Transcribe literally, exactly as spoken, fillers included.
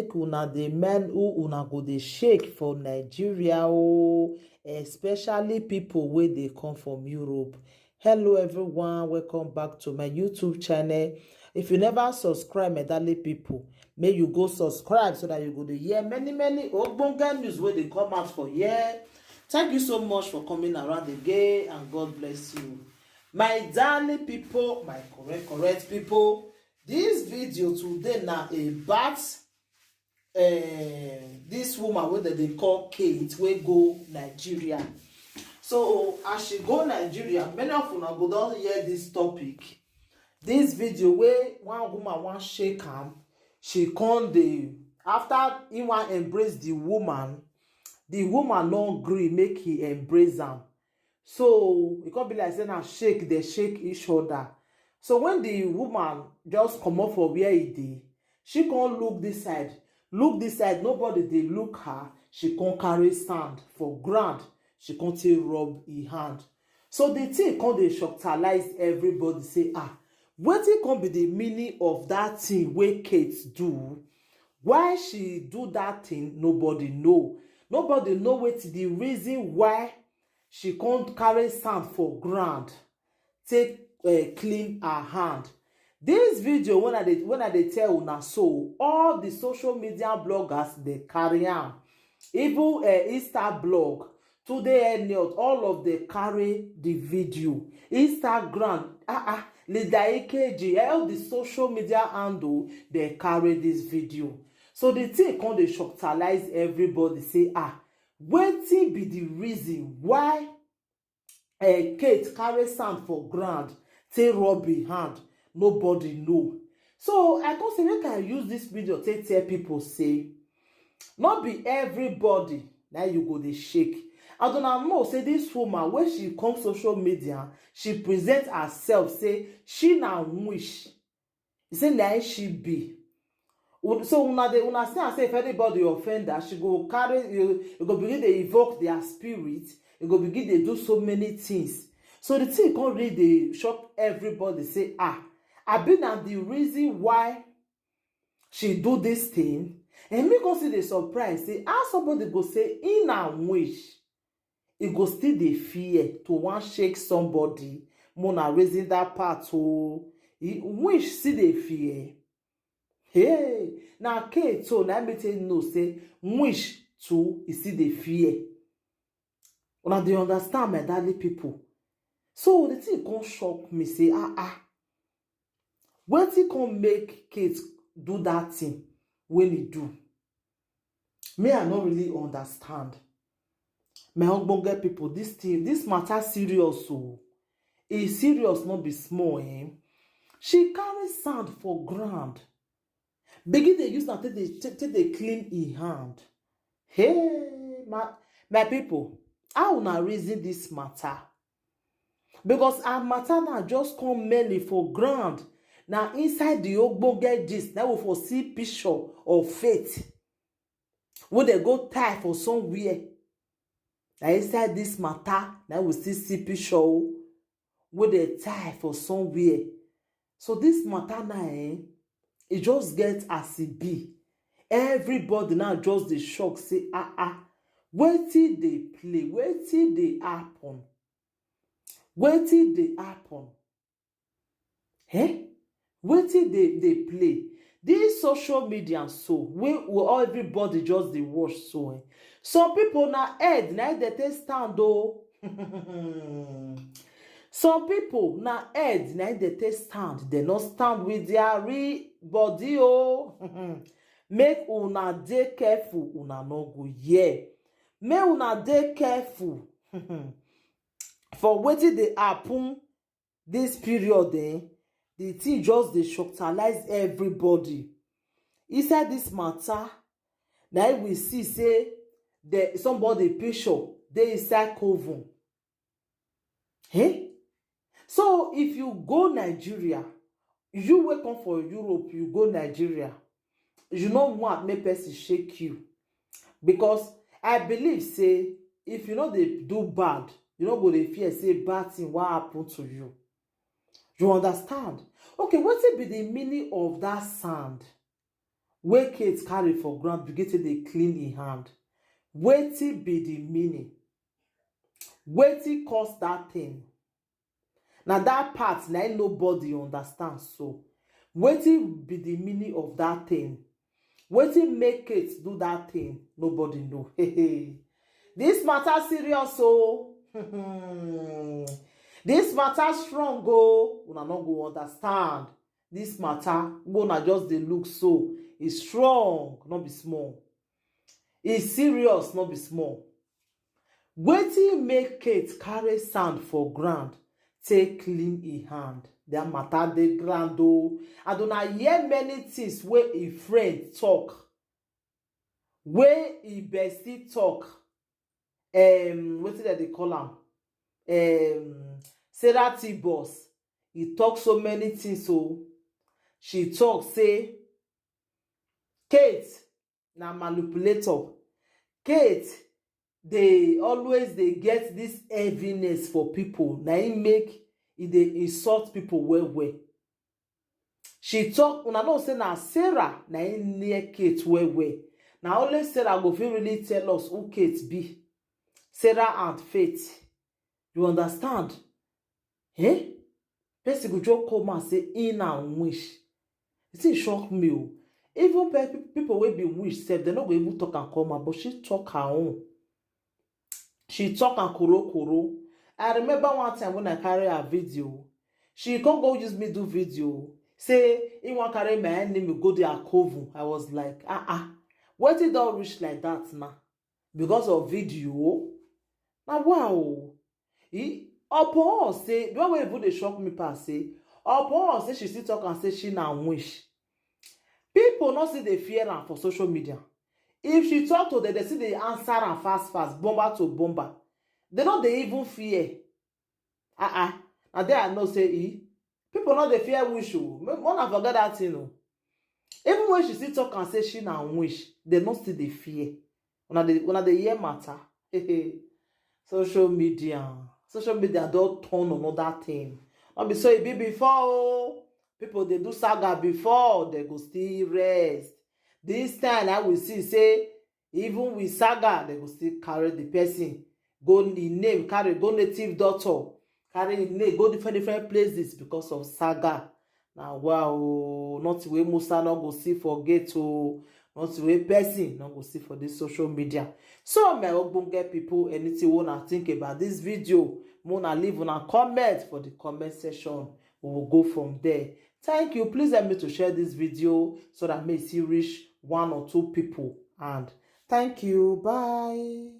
Make una dey mind who una go dey shake for Nigeria o, especially people wey dey come from Europe. Hello everyone, welcome back to my YouTube channel. If you never subscribe, my darling people, make you go subscribe so that you go dey hear many many ogbonge news wey dey come out for here. Thank you so much for coming around again, and God bless you. My darling people, my correct correct people, this video today na about uh, this woman wey dem dey call Kate, wey go Nigeria. So as she go Nigeria, many of una go don hear this topic. This video wey one woman wan shake am, she come dey, after he wan embrace the woman, the woman no gree make he embrace am. So e come be like say na shake dey shake each other. So when the woman just comot for where e dey, she come look this side, look this side, nobody dey look her. She come carry sand for ground, she come take rub e hand. So the thing come dey shocktalize everybody say, ah, wetin come be the meaning of that thing wey Kate do? Why she do that thing? Nobody know. Nobody know wetin the reason why she come carry sand for ground take uh, clean her hand. This video, when I dey when I dey tell una so, all the social media bloggers dey carry am. Even uh, Insta blog, Today Elliot, all of them carry the video. Instagram, ah ah, Linda Ikeji, all the social media handle, they carry this video. So the thing come dey shocktalize everybody say, ah, wetin be the reason why uh, Kate carry sand for ground take rub im hand? Nobody know. So I come say make I use this video take tell people say no be everybody na you go dey shake. And una know say this woman, when she come social media, she present herself say she na witch. He say na she be. So una dey una see am say if anybody offend her, she go carry you, you go begin dey evoke their spirit, you go begin dey do so many things. So the thing come really dey shock everybody say, ah, I be na the reason why she do this thing. And me come see the surprise say how somebody go say in a wish, e go still dey fear to wan shake somebody. Mona raising that part o, e wish still dey fear. Hey, na Kate so na me take know say wish too e still dey fear. Una dey understand, my darling people? So the thing come shock me say, ah ah, wetin come make Kate do that thing when e do? Me, I no really understand. My ogbonge people, this thing, this matter serious o. E serious, no be small, eh? She carry sand for ground, begin dey use am take dey take take dey clean e hand. Hey, my my people, how una reason this matter? Because her matter now just come mainly for ground. Na inside the ogbonge gist na we for see picture of Faith wey dem go tie for somewhere. Na inside this matter na we still see picture o, wey dem tie for somewhere. So this matter now, eh, e just get as e be. Everybody now just dey shock say, ah ah, wetin dey play, wetin dey happen? Wetin dey happen? Eh? Wetin dey dey play? This social media so wey we all everybody just dey watch so, eh? Some people na head na im dey take stand o. Some people na head na im dey take stand, dem no stand with their real body o. Make una dey careful, una no go hear. Make una dey careful for wetin dey happen this period, eh? The thing just dey shocktalize everybody. Inside this matter, na im we see say the somebody picture dey inside coven. Eh? So if you go Nigeria, you wey come for Europe, you go Nigeria, you no want make person shake you, because I believe say if you no dey do bad, you no go dey fear say bad thing wan happen to you. You understand? Okay, wetin be the meaning of that sand? wey Kate carry for ground begin take dey clean im hand. Wetin be the meaning? Wetin cause that thing? Na that part na im nobody understand. So wetin be the meaning of that thing? Wetin make Kate do that thing? Nobody know. This matter serious o. This matter strong o. Una no go understand. This matter, una just dey look so, e strong, no be small. E serious, no be small. Wetin make Kate carry sand for ground take clean im hand? That matter dey ground o. And una hear many things wey im friend talk, wey im bestie talk. Um, wetin dem dey call am? Um, Sarah T Boss. E talk so many things o. She talk say Kate na manipulator. Kate dey always dey get this heaviness for people. Na im make e dey insult people well well. She talk, una know say na Sarah na im near Kate well well. Na only Sarah go fit really tell us who Kate be. Sarah and Faith. You understand? Eh? Person go just come and say in and wish. The thing shock me o. Even pe- people wey be wish sef, dem no go even talk and come out, but she talk her own. She talk and koro koro. I remember one time when I carry her video. She come go use me do video. Say he wan carry my enemy go their coven. I was like, ah ah. Wetin don reach like that now? Because of video? Na wow. E upon us say, the one wey even dey shock me pass say, upon us say she still talk and say she na wish. People no still dey fear am for social media. If she talk to them, they still dey answer am fast fast, bomber to bomber. They no dey even fear. Ah ah. Na there I know say e. People no dey fear wish o. Make una forget that thing o. Even when she still talk and say she na wish, they no still dey fear. Una dey una dey hear matter. Social media. Social media don turn another thing. No be so e be before o. People dey do saga before, they go still rest. This time I will see say even with saga, they go still carry the person go im name, carry go native doctor, carry im name go different different places because of saga. Na wow o, nothing wey Musa no go see for gate o, nothing wey person no go see for this social media. So my ogbonge people, anything wey una think about this video, make una leave una comment for the comment section. We will go from there. Thank you. Please help me to share this video so that may it reach one or two people. And thank you. Bye.